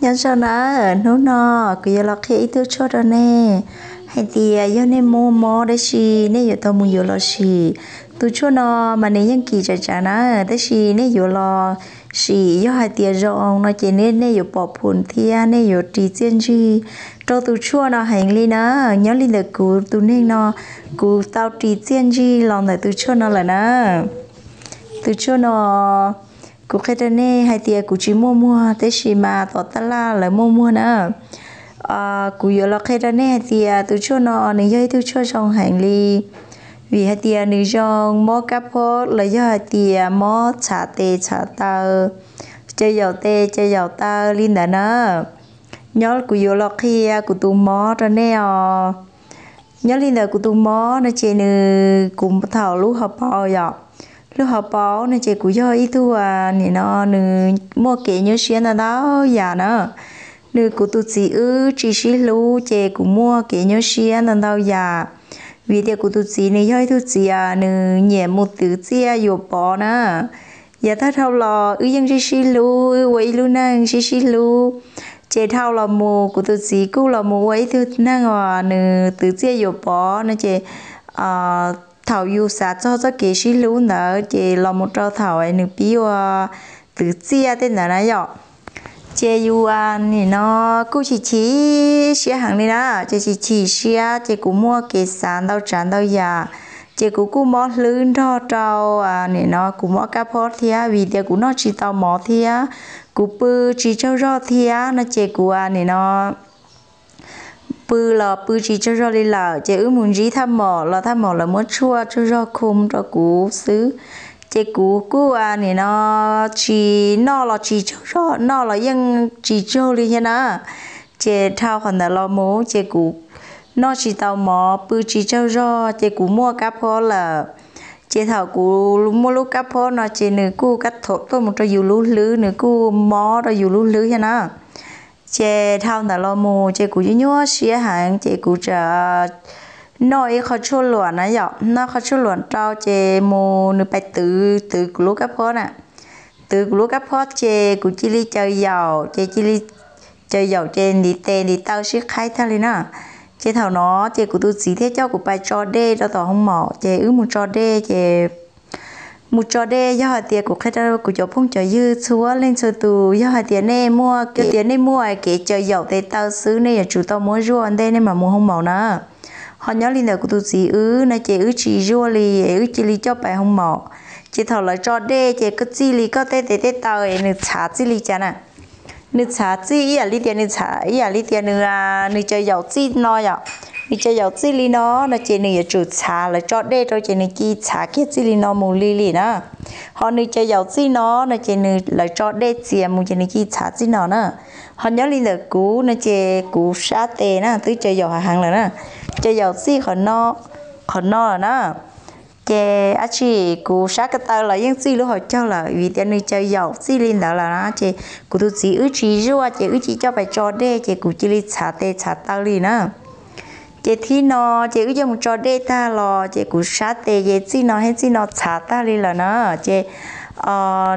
Nyob zoo na, hnub no kuv yuav los qhia ib tug tshuaj rau nej hais tias yog nej muaj mob dab tsi nej yuav tau mus yuav los sim. Tus tshuaj no mas nws yeej kim tsam tsam na, tab sis nej yuav los sim yog hais tias zoo no ces nej yuav pom phum thiab nej yuav ris txiaj ntsig rau tus tshuaj no heev li na. Nyob li ntawm kuv tus neeg no, kuv tau ris txiaj ntsig los ntawm tus tshuaj no lawm na. Tus tshuaj no kuv qhia rau nej hais tias kuv tsis muaj muag, tab sis mas tom taj laj lawv muaj muag na. Kuv yuav los qhia rau nej hais tias tus tshuaj no nws yog ib tug tshuaj zoo heev li, vim hais tias nws zoo mob kab phob los yog hais tias mob txhav tes txhav taw, caws yaum tes caws yaum taw li ntawd na. Nyob kuv yuav los qhia kuv tus mob rau nej os. Nyob li ntawm kuv tus mob no ces nws, kuv thaum lub hauv paus yom, lub hauv paus no ces kuv yog ib tug nim no nws muaj kev nyuaj siab ntau ntau yam na. Nws kuv tus txiv wb tsis sib hlub ces kuv muaj kev nyuaj siab ntau ntau yam. Vim tias kuv tus txiv nws yog ib tug txiv nws nyiam mus twv txiaj yuam pov na. Yav tag dhau los wb yeej sib sib hlub, wb ua ib lub neej sib sib hlub. Ces dhau los mus kuv tus txiv kuj los mus ua ib tug neeg uas nws twv txiaj yuam pov no ces thaum yus xav txog txoj kev sib hlub ntawd ces los mus rau thaum nws pib ua twv txiaj tej ntawd na yom. Ces yus nim no kuj chim chim siab heev li na, ces chim chim siab ces kuv muaj kev xav ntau tsav ntau yam, ces kuv kuj mob hlwb nrog rau nim no kuv mob kab phob thiab, vim tias kuv noj tsis tau mov thiab, kuv pw tsis tsaug zog thiab no ces kuv nim no pw los pw tsis tsaug zog li lawm, ces wb mus ntsib thaj maum los thaj maum lawv muab tshuaj tsaug zog khu rau kuv xwb. Ces kuv kuj nim no tsis noj los tsis tsaug zog, noj los yeej tsis tsaug li thiab na. Ces dhau qhov ntawd los mus ces kuv noj tsis tau mov, pw tsis tsaug zog, ces kuv muaj kab phob lawm. Ces thaum kuv muaj lub kab phob no ces nws kuj kab thom tuaj mus rau yus lub hlwb, nws kuj mob rau yus lub hlwb thiab na. Ces dhau ntawd los mus ces kuv nyuaj nyuaj siab heev, ces kuv txawm noj ib qho tshuaj luam na yom, noj qho tshuaj luam rau ces mus nws pais twv twv kuv lub kab phob na. Twv kuv lub kab phob ces kuv cia li caws yaum, ces cia li caws yaum ces ntiv tes ntiv taw sib qhaib tag li na. Ces thaum no ces kuv tus txiv thiaj coj kuv pais tso dej rau tom hoo maum, ces wb mus tso dej ces mus tso dej, yog hais tias kuv qhia rau kuv cov phooj cov ywg txhua leej txhua tus, yog hais tias nej muaj, yog tias nej muaj kev caws yaum tes taw xwb nej yuav tsum tau muab zuaj ntej nej mam mus hoo maum na. Ho nyob li ntawm kuv tus txiv wb no ces wb tsis zuaj li, wb cia li coj pais hoo maum. Ces thaum lawv tso dej ces koj txij li koj tej tes tej taw es nws txhav txij li cas na. Nws txhav txij ib yam li tias nws txhav ib yam li tias nws, nws caws yaum txij no yom. Nws caws yaum txij li no no ces nws yuav tsum txhav, lawv tso dej rau ces nws cia li txhav kiag txij li no mus li li na. Ho nws caws yaum txij no no ces nws, lawv tso dej txias mus ces nws cia li txhav txij no na. Ho nyob li ntawm kuv no ces kuv sab tes na twb caws yaum heev heev lawm na, caws yaum txij qhov no lawm na. Ces dab tsi kuv sab ko taw los yeej txij lub hauv caug lawm, vim tias nws caws yaum txij li ntawd lawm na. Ces kuv tus txiv wb tsis zuaj ces wb cia li coj pais tso dej ces kuv cia li txhav tes txhav taw li na. Ces thib no ces wb coj mus tso dej tag los ces kuv sab tes ces txij no thiab txij no txhav tag li lawm na. Ces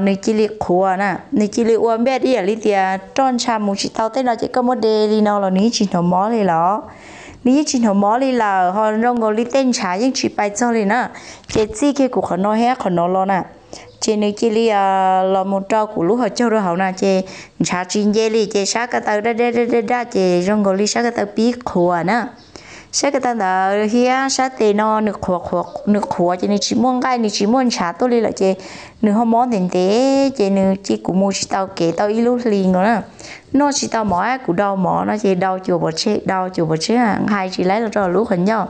nws cia li qhuav na, nws cia li ua npej ib yam li tias roj ntsha mus tsis tau tej no ces koj muab de li no los nws yeej tsis hnov mob li lawm. Nws yeej tsis hnov mob li lawm, ho zoo nkaus li tej ntshav yeej tsis pais txog li na. Ces txij kiag kuv qhov no thiab qhov no los na, ces nws cia li los mus rau kuv lub hauv caug rau hauv na, ces ntshav tsis nce li, ces sab ko taw daj daj daj daj daj ces zoo nkaus li sab ko taw pib qhuav na. Sab ko taw ntawd thiab sab tes no nws qhuav, nws qhuav ces nws tsis muaj nqaij nws tsis muaj ntshav tuaj li lawm ces nws ho mob ntev ntev ces nws cia kuv mus tsis tau kev tau ib lub hlis nkaus na. Noj tsis tau mov, kuv dau mov no ces dau cuam pov tseg, dau cuam pov tseg, nqhis tsis laib los rau lub qhov ncauj.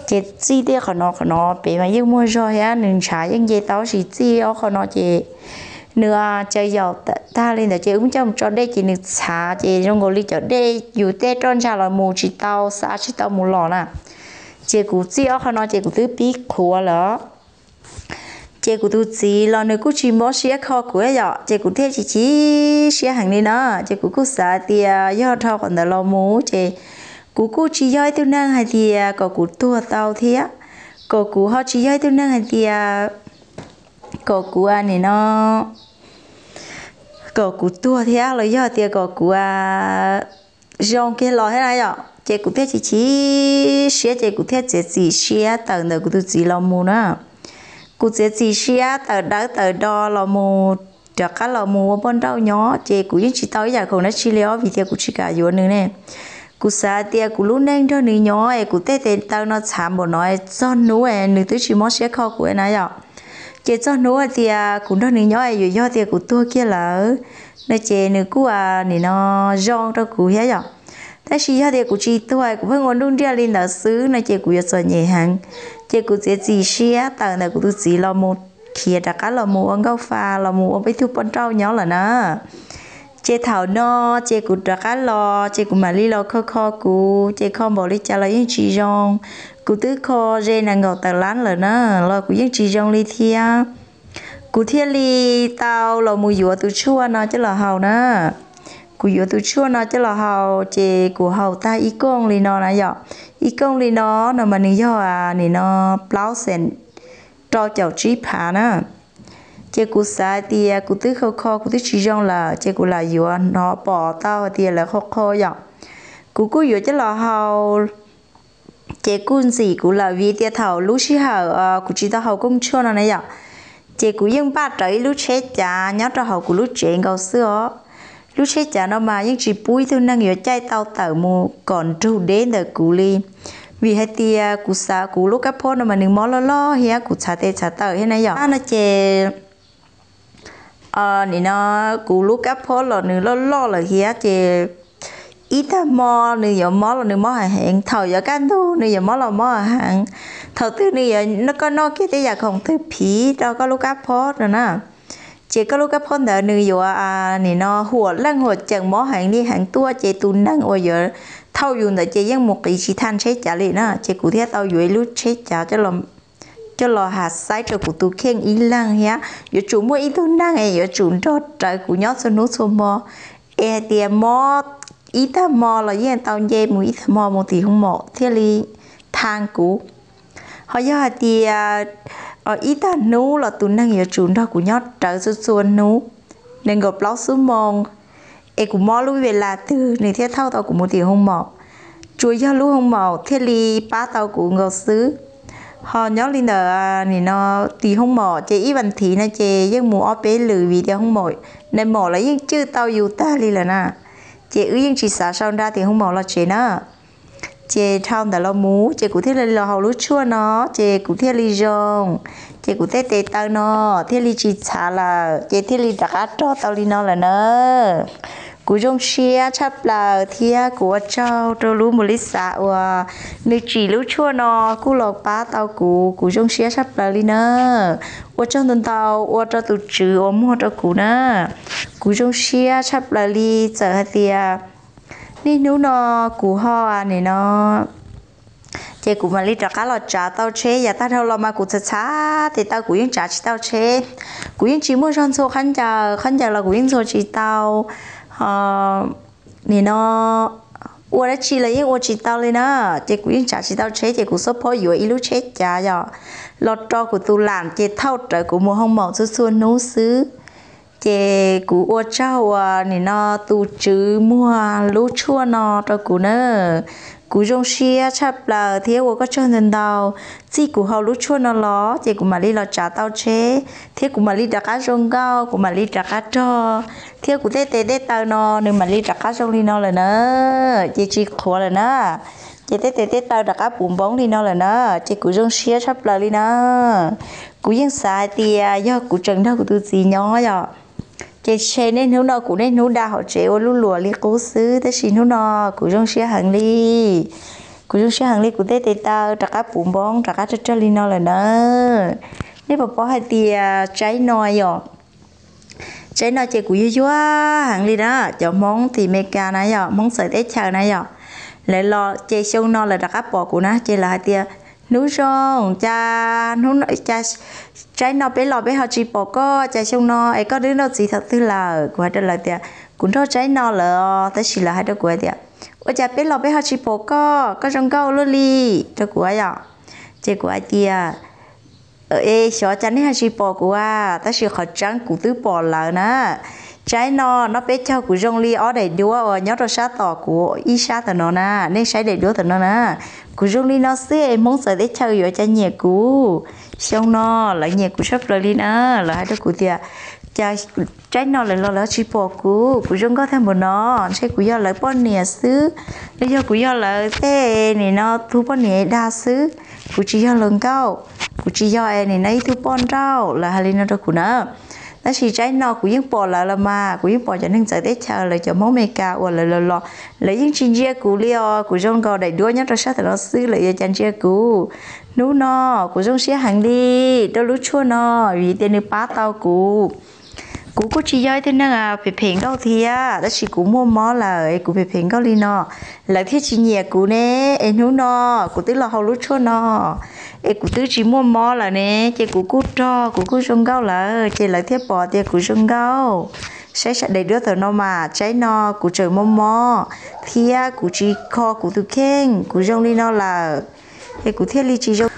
Ces txij tej qhov no qhov no pem mas yeej muaj zog thiab nws ntshav yeej nce tau, tab sis txij ob qho no ces nws caws yaum tag li ntawd ces wb muab coj mus tso dej ces nws txhav ces zoo nkaus li cov dej yus tej roj ntsha los mus tsis tau, xa tsis tau mus los na. Ces kuv txij ob qho no ces kuv twb pib qhuav lawm. Ces kuv tus txiv los nws kuj tsis mob siab kho kuv yom, ces kuv thiaj chim chim siab heev li na. Ces kuv kuj xav tias yog dhau qhov ntawd los mus ces kuv kuj tsis yog ib tug neeg hais tias kom kuv tuag tau thiab, kom kuv ho tsis yog ib tug neeg hais tias kom kuv nim no kom kuv tuag thiab los yog tias kom kuv zoo kiag los thiab na yom. Ces kuv thiaj chim chim siab ces kuv thiaj txiav txim siab tawm ntawm kuv tus txiv los mus na. Kuv txiav txim siab tawm dawb tawm do los mus, rov qab los mus ua poj nrauj nyob ces kuv yeej tsis tau ib yam khoom dab tsi li os vim tias kuv tsis kam yuav nws ne. Kuv xav tias kuv lub neej nrog nws nyob es kuv tej tes taw no txhav npaum no, txog hnub nws twb tsis mob siab kho kuv na yom. Ces txog hnub hais tias kuv nrog nws nyob es yuav yog tias kuv tuag kiag lawm no ces nws kuj nim no zoo rau kuv thiab yom. Tab sis yog tias kuv tsis tuag kuv pheej ua nruj nriaj li ntawd xwb no ces kuv yuav txom nyem heev. Ces kuv txiav txim siab tawm ntawm kuv tus txiv los mus khiav rov qab los mus ua nkauj fa los mus ua peb tug poj nrauj nyob lawm na. Ces thaum no ces kuv rov qab los ces kuv mam li los kho kho kuv ces kho npaum li cas los yeej tsis zoo. Kuv twb kho ze nees nkaum tawm lab lawm na los kuv yeej tsis zoo li thiab. Kuv thiaj li tau los mus yuav tus tshuaj no coj los haus na. Kuv yuav tus tshuaj no coj los haus ces kuv haus tag ib kooj li no na yom. Ib kooj li no no mas nws yog nim no plaub xees rau caum tsib phav na. Ces kuv xav tias kuv twb kho kho kuv twb tsis zoo lawm ces kuv lam yuav hnov pom tau hais tias lawv qhov qho yom. Kuv kuj yuav coj los haus ces kuj ntxim kuv lawm vim tias thaum lub sij hawm kuv tsis tau haus kooj tshuaj no na yom, ces kuv yeej npaj rawv ib lub tsheb cav nyob rau hauv kuv lub tsev nkaus xwb os. Lub tsheb cav no mas yeej tsis pub ib tug neeg yuav caij tau tawm mus kom nrug deb ntawm kuv li. Vim hais tias kuv xav kuv lub kab phob no mas nws mob loj loj thiab kuv txhav tes txhav taw thiab na yom no ces nim no kuv lub kab phob los nws loj loj lawm thiab ces ib tag hmo nws yuav mob los nws mob heev heev, thaum yuav kaj ntug nws yuav mob los mob heev. Thaum twg nws yuav koj noj kiag tej yam khoom twg phiv rau koj lub kab phob no na, ces koj lub kab phob ntawd nws yuav nim no huam leej huam ceem mob heev li heev tuaj ces tus neeg uas yuav thauj yus ntawd ces yeej mus qiv tsis thaj tsheb cav li na. Ces kuv thiaj tau yuav ib lub tsheb cav coj los hav xaib rau kuv tus kheej ib leeg thiab yuav tsum muaj ib tug neeg es yuav tsum nrog rawv kuv nyob txhua hnub txhua hmo, es hais tias mob ib tag hmo los yeej tau nce mus ib tag hmo mus tim hoo maum thiaj li thaj kuv. Ho yog hais tias ib tag hnub los tus neeg yuav tsum nrog kuv nyob rawv txhua txhua hnub nees nkaum plaub xuab moos, es kuv mob lub ves las twg nws thiaj thauj tau kuv mus tim hoo maum. Tsuas yog lub hoo maum thiaj li pab tau kuv nkaus xwb. Ho nyob li ntawm nim no tim hoo maum ces ib vas thiv no ces yeej mus ob peb lwm vim tias hoo maum, nais maum los yeej cwj tau yus tag li lawm na. Ces wb yeej tsis xav sau nra tim hoo maum los tsev na. Ces dhau ntawd los mus ces kuv thiaj li los haus lub tshuaj no, ces kuv thiaj li zoo. Ces kuv tej tes taw no thiaj li tsis txhav lawm ces thiaj li rov qab rog tau li no lawm na. Kuv zoo siab tshaj plaws thiab kuv ua tsaug rau lub npus li xav uas nws tsim lub tshuaj no kuj los pab tau kuv, kuv zoo siab tshaj plaws li na. Ua tsaug ntau ntau ua rau tus tswv uas muag rau kuv na. Kuv zoo siab tshaj plaws li, txawm hais tias niaj hnub no kuv ho nim no ces kuv mam li rov qab los tsav tau tsheb, yav tag dhau los mas kuv txhav txhav tes taw kuv yeej tsav tsis tau tsheb. Kuv yeej tsis muaj zog ntxhua khaub ncaws, khaub ncaws los kuv yeej ntxhua tsis tau, nim no ua dab tsi los yeej ua tsis tau li na. Ces kuv yeej tsav tsis tau tsheb ces kuv xob phob yuav ib lub tsheb cav yom los rau kuv tus lam ces thauj rawv kuv mus hoo maum txhua txhua hnub xwb. Ces kuv ua tsaug uas nim no tus tswv muag lub tshuaj no rau kuv na. Kuv zoo siab tshaj plaws thiab ua koj tsaug ntau ntau. Txij kuv haus lub tshuaj no los ces kuv mam li los tsav tau tsheb thiab kuv mam li rov qab zoo nkauj, kuv mam li rov qab rog thiab kuv tej tes tej taw no nws mam li rov qab zoo li no lawm na. Ces tsis qhuav lawm na. Ces tej tes tej taw rov qab puv npoob li no lawm na. Ces kuv zoo siab tshaj plaws li na. Kuv yeej xav hais tias yog kuv tseem nrog kuv tus txiv nyob yom, ces ntshe niaj hnub no kuv niaj hnub da hauv tsev ua luj luam li qub xwb, tab sis hnub no kuv zoo siab heev li. Kuv zoo siab heev li, kuv tej tes taw rov qab puv npoob rov qab rog rog li no lawm na. Nej puas paub hais tias tsaib no yom, tsaib no ces kuv yuag yuag heev li na. Cov Hmoob tim Amelikas na yom, Hmoob txawv teb chaws na yom, lawv los ces xyoo no lawv rov qab pom kuv na ces lawv hais tias, hnub zoo, cas tsaib no peb los peb ho tsis pom koj, cas xyoo no es koj twb nrauj txiv thaum twg lawm? Kuv hais rau lawv tias kuv nrauj tsaib no lawm os, tab sis lawv hais rau kuv hais tias, ua cas peb los peb ho tsis pom koj, koj zoo nkauj luaj li, rau kuv yom. Ces kuv hais tias, e, xyov cas nej ho tsis pom kuv a, tab sis qhov tseeb kuv twb pom lawv na. Tsaib no, noj peb caug kuv zoo li ob daim duab uas nyob rau sab tom kuv ib sab tom no na, nej saib daim duab tom no na. Kuv zoo li no xwb es Hmoob txawv teb chaws yuav cas nyiam kuv. Xyoo no lawv nyiam kuv tshaj plaws li na, lawv hais rau kuv tias, cas tsaib no lawv los lawv tsis pom kuv, kuv zoo nkauj tag npaum no, ntshe kuv yog lawv poj niam xwb, los yog kuv yog lawv tej nim no tug poj niam dag xwb, kuv tsis yog hluas nkauj, kuv tsis yog nim no ib tug poj nrauj, lawv hais li no rau kuv na. Tab sis tsaib no kuv yeej pom lawv los mas, kuv yeej pom cov neeg txawv teb chaws, lawv cov Hmoob Amelikas uas lawv los los, lawv yeej tsis ntsia kuv li os, kuv zoo nkaus daim duab nyob rau sab tom no xwb lawv yuav cas ntsia kuv. Hnub no kuv zoo siab heev li rau lub tshuaj no, vim tias nws pab tau kuv. Kuv kuj tsis yog ib tug neeg phem phem nkauj thiab, tab sis kuv muaj mob lawm es kuv phem phem nkauj li no, lawv thiaj tsis nyiam kuv ne. Es hnub no kuv twb los haus lub tshuaj no, es kuv twb tsis muaj mob lawm ne, ces kuv kuj rog, kuv kuj zoo nkauj lawm, ces lawv thiaj pom tias kuv zoo nkauj. Saib daim duab tom no mas, tsaib no kuv tseem mob mob thiab kuv tsis kho kuv tus kheej, kuv zoo li no lawm, es kuv thiaj li tsis zoo.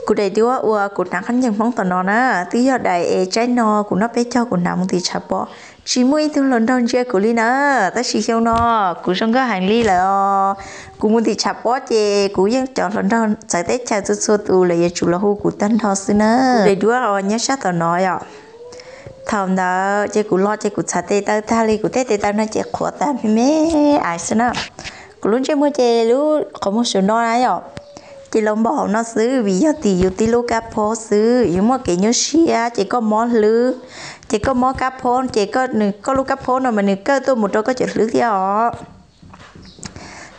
Kuv daim duab uas kuv hnav khaub ncaws Hmoob tom no na, twb yog daim es tsaib no kuv noj peb caug kuv hnav mus tim tshav pob, tsis muaj ib tug hluas nraug ntsia kuv li na. Tab sis xyoo no kuv zoo nkauj heev li lawm os. Kuv mus tim tshav pob ces kuv yeej cov hluas nraug txawv teb chaws txhua txhua tus lawv yuav tsum los hu kuv tag nrho xwb na. Kuv daim duab uas nyob sab tom no yom, thaum ntawd ces kuv los ces kuv txhav tes taw tag li, kuv tej tes taw no ces qhuav tag me me ais xwb na. Kuv lub ntsej muag ces lub qhov muag saum no na yom, ces los npaum hauv no xwb, vim yog tim yus tib lub kab phob xwb, yus muaj kev nyuaj siab ces koj mob hlwb, ces koj mob kab phob ces koj lub kab phob no mas nws kawj tuaj mus rau koj cov hlwb thiab os.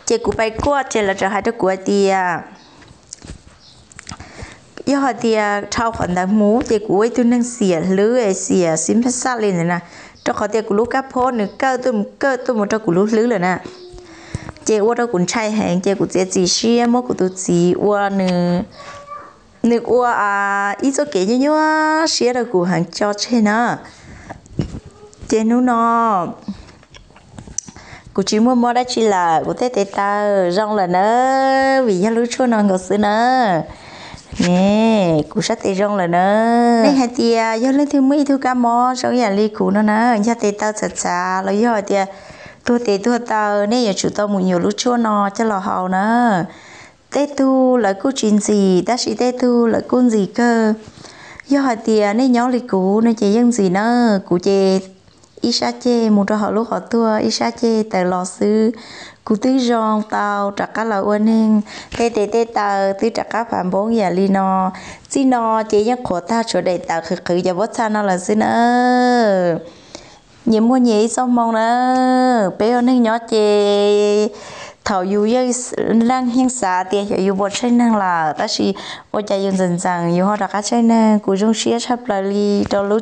Ces kuv pais kuaj ces lawv txawm hais rau kuv hais tias, yog hais tias dhau qhov ntawd mus ces kuv ua ib tug neeg xiam hlwb es xiam xib xaj li ntawd na, rau qhov tias kuv lub kab phob nws kawj tuaj mus, kawj tuaj mus rau kuv lub hlwb lawm na. Ces ua rau kuv ntshai heev ces kuv txiav txim siab muab kuv tus txiv ua, nws ua ib txoj kev nyuaj nyuaj siab rau kuv heev tso tseg na. Ces hnub no kuv tsis muaj mob dab tsi lawm, kuv tej tes taw zoo lawm na, vim yog lub tshuaj no nkaus xwb na. Ne, kuv sab tes zoo lawm na. Nej hais tias yog leej twg muaj ib tug kab mob zoo ib yam li kuv no na, yog tes taw txhav txhav los yog hais tias tuag tes tuag taw, nej yuav tsum tau mus yuav lub tshuaj no coj los haus na. Tej tug lawv kuj tsis ntxim, tab sis tej tug lawv kuj ntxim kawg. Yog hais tias nej nyob li kuv no ces yeej ntxim na. Kuv ces ib sab ceg mus rau hauv lub qhov tuag, ib sab ceg tawm los xwb. Kuv twb zoo tau rov qab los ua neeg, tej tes tej taw twb rov qab phav npoob yam li no. Txij no ces yeej qhuav tag, tshuav daim tawv qhwv qhwv cov pob txha no lawm xwb na. Nyias muaj nyias ib txoj hmoo na. Peb ua neeg nyob ces thaum yus yeej leej yeej xav tias xyov yus puas tsheej neeg lawm, tab sis ua cas yus ntxeev ntxeev yus ho rov qab tsheej neeg. Kuv zoo siab tshaj plaws li rau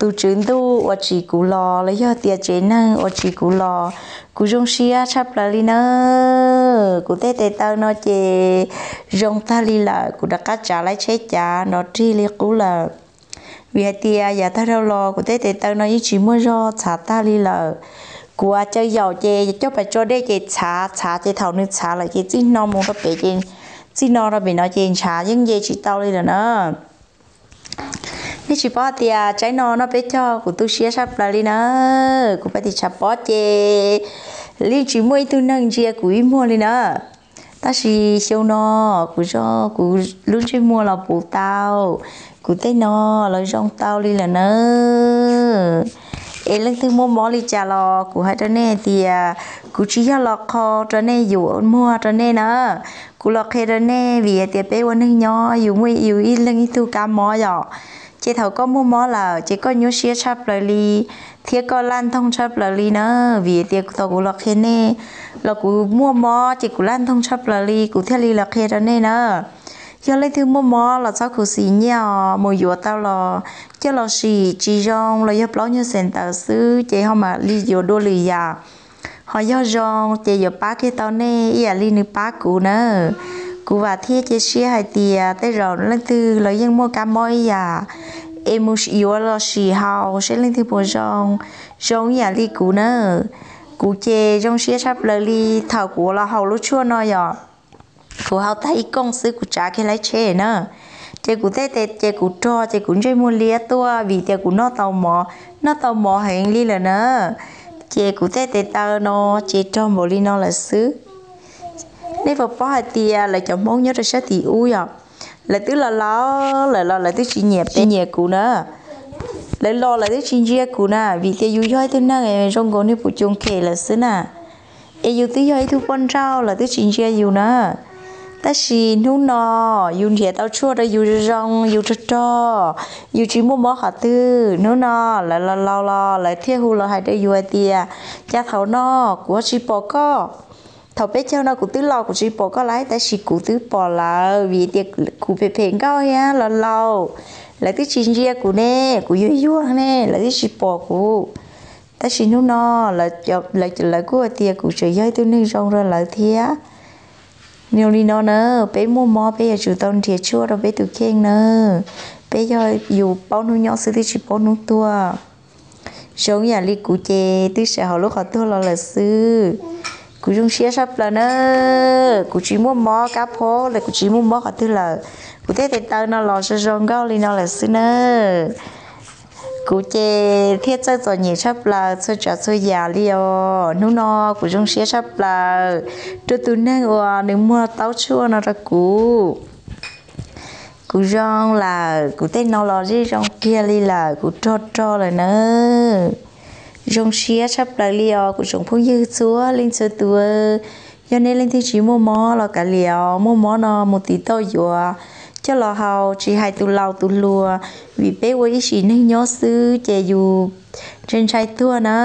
tus Tswv Ntuj uas tsim kuv los, los yog tias tsev neeg uas tsim kuv los, kuv zoo siab tshaj plaws li na. Kuv tej tes taw no ces zoo tag li lawm, kuv rov qab tsav lawv tsheb cav nrov rig li qub lawm. Vim hais tias yav tag dhau los kuv tej tes taw no yeej tsis muaj zog, txhav tag li lawm. Kuv caw yaum ces coj pais tso dej ces txhav, txhav ces thaum nws txhav lawm ces txij no mus rau pem ces, txij no rau pem no ces ntshav yeej nce tsis tau li lawm na. Nej tsis paub tias tsaib no noj peb caug kuv tu siab tshaj plaws li na. Kuv pais tim tshav pob ces yeej tsis muaj ib tug neeg ntsia kuv ib muag li na. Tab sis xyoo no kuv zoo, kuv lub ntsej muag los puv tau, kuv tej no los zoo tau li lawm na. Es leej twg muaj mob li cas los kuv hais rau nej tias kuv tsis yog los qho rau nej yuav muag rau nej na. Kuv los qhia rau nej vim hais tias peb ua neeg nyob yus muaj yus ib leeg ib tug kab mob yom. Ces thaum koj muaj mob lawm ces koj nyuaj siab tshaj plaws li, thiab koj laj ntoog tshaj plaws li na. Vim tias tau kuv los qhia nej, los kuv muaj mob ces kuv laj ntoog tshaj plaws li kuv thiaj li los qhia rau nej na. Yog leej twg muaj mob los txhob khuv xim nyiaj os, mus yuav tau los coj los sim tsis zoo los yog plaub nyuag xees ntawd xwb ces ho mam li yuav dua lwm yam. Ho yog zoo ces yuav pab kiag tau nej ib yam li nws pab kuv na. Kuv vam thiab cia siab hais tias tej zaum leej twg los yeej muaj kab mob ib yam, es mus yuav los sim haus seb leej twg puas zoo, zoo ib yam li kuv na. Kuv ces zoo siab tshaj plaws li thaum kuv los haus lub tshuaj no yom. Kuv haus tag ib kooj xwb kuv tsav kiag lawv tsheb na. Ces kuv tej tes ces kuv rog ces kuv ntsej muag liab tuaj vim tias kuv noj tau mov, noj tau mov heev li lawm na. Ces kuv tej tes taw no ces rog npaum li no lawm xwb. Nej puas paub hais tias lawv cov Hmoob nyob rau sab tim ub yom, lawv twb los laus lawm los lawv twb tsis nyiam peb, nyiam kuv na. Lawv los lawv twb tsis ntsia kuv na, vim tias yus yog ib tug neeg zoo nkaus niag pum cuv khem lawm xwb na. Es yus twb yog ib tug poj nrauj lawv twb tsis ntsia yus na. Tab sis hnub no yus nrhiav tau tshuaj rau yus zoo zoo, yus rog rog, yus tsis muaj mob qhov twg, hnub no lawv los laus los lawv thiaj hu los hais rau yus hais tias, cas thaum no kuv tsis pom koj. Thaum peb caug no kuv twb laus kuv tsis pom koj lawm, tab sis kuv twb pom lawm vim tias kuv phem phem nkauj thiab los laus, lawv twb tsis ntsia kuv ne, kuv yuag yuag ne, lawv twb tsis pom kuv. Tab sis hnub no lawv kuj hais tias kuv tseem yog ib tug neeg zoo rau lawv thiab. Zoo li no na, peb muaj mob peb yuav tsum tau nrhiav tshuaj rau peb tus kheej na. Peb yog yus paub hnub nyob xwb twb tsis paub hnub tuag. Zoo yam li kuv ces twb sawv hauv lub qhov tuag los lawm xwb. Kuv zoo siab tshaj plaws na, kuv tsis muaj mob kab phob lawm, kuv tsis muaj mob qhov twg lawm. Kuv tej tes taw no los zoo zoo nkauj li no lawm xwb na. Kuv ces thiaj txawj txom nyem tshaj plaws txhua tsav txhua yam li os. Hnub no kuv zoo siab tshaj plaws rau tus neeg uas nws muag taub tshuaj no rau kuv. Kuv zoo lawm, kuv tej no los zej zoo kiag li lawm, kuv rog rog lawm na. Zoo siab tshaj plaws li os kuv tsoom phooj ywg txhua leej txhua tus. Yog nej leej twg tsis muaj mob los kav liam, muaj mob no mus tiv tauj yuav coj los haus, tsis hais tus laus tus hluas, vim peb ua ib sim neej nyob xwb ces yus ntshai ntshai tuag na.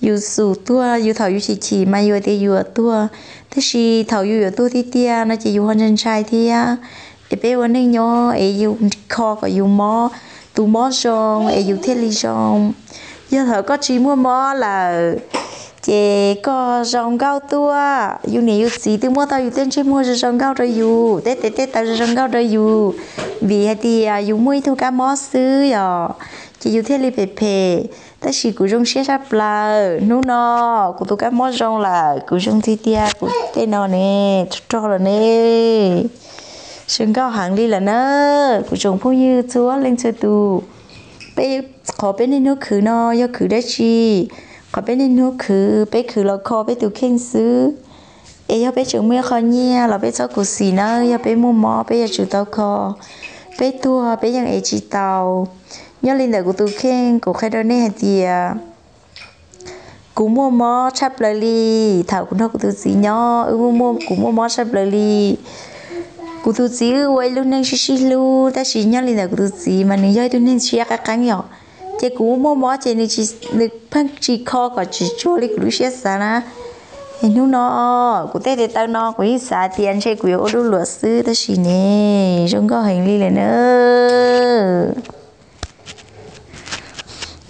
Yus xum tuag, yus thaum yus chim chim mas yus tias yus yuav tuag, tab sis thaum yus yuav tuag tiag tiag no ces yus ho ntshai ntshai thiab. Es peb ua neej nyob es yus kho kom yus mob, tus mob zoo es yus thiaj li zoo. Yog thaum koj tsis muaj mob lawm, ces koj zoo nkauj tuaj, yus niam yus txiv twb muab tau yus tej ntsej muag zoo zoo nkauj rau yus, tej tes tej taw zoo zoo nkauj rau yus, vim hais tias yus muaj ib tug kab mob xwb yom, ces yus thiaj li phem phem. Tab sis kuv zoo siab tshaj plaws, hnub no kuv tus kab mob zoo lawm, kuv zoo tiag tiag, kuv tej no ne, rog rog lawm ne. Zoo nkauj heev li lawm na, kuv tsoom phooj ywg txhua leej txhua tus. Peb, qhov peb niaj hnub khwv no yog khwv dab tsi? Qhov peb niaj hnub khwv, peb khwv los kho peb tus kheej xwb. Es yog peb tseem muaj ib qho nyiaj los peb txhob khuv xim nawb, yog peb muaj mob peb yuav tsum tau kho. Peb tuag peb yeej ev tsis tau. Nyob li ntawm kuv tus kheej, kuv qhia rau nej hais tias kuv muaj mob tshaj plaws li. Thaum kuv nrog kuv tus txiv nyob, kuv muaj mob tshaj plaws li. Kuv tus txiv wb ua ib lub neej sib sib hlub, tab sis nyob li ntawm kuv tus txiv mas nws yog ib tug neeg siab qab qeeb yom. Ces kuv muaj mob ces nws pheej tsis kho kom tsis tsuag li kuv lub siab xav na. Es hnub no kuv tej tes taw no kuv yeej xav tias ntshe kuv yuav ua dub luam xwb, tab sis ne, zoo nkauj heev li lawm na.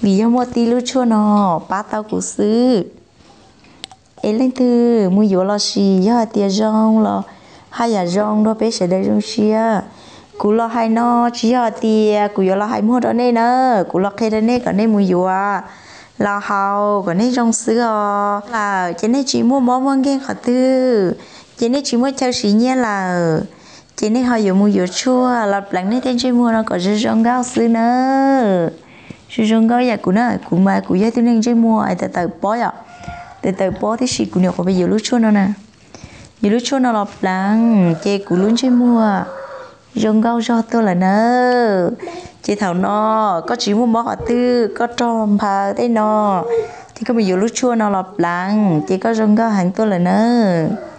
Vim yog muaj tib lub tshuaj no pab tau kuv xwb. Es leej twg mus yuav los sis yog hais tias zoo los haj yam zoo rau peb sawv daws zoo siab. Kuv los hais no tsis yog hais tias kuv yuav los hais muag rau nej na, kuv los qhia rau nej kom nej mus yuav los haus kom nej zoo xwb os. Lawm ces nej tsis muaj mob muaj nkeeg qhov twg, ces nej tsis muaj chaw siv nyiaj lawm, ces nej ho yuav mus yuav tshuaj los pleev nej tej ntsej muag no kom zoo zoo nkauj xwb na. Zoo zoo nkauj yam kuv na, kuv mas kuv yog ib tug neeg ntsej muag tawm tawm pob yom, tawm tawm pob tib si, kuv nyuam qhuav yuav lub tshuaj no na. Yuav lub tshuaj no los pleev ces kuv lub ntsej muag zoo nkauj zog tuaj lawm na. Ces thaum no koj tsis muaj mob qhov twg, koj rog nphaw tej no, ces koj mus yuav lub tshuaj no los pleev ces koj zoo nkauj heev tuaj lawm nawb.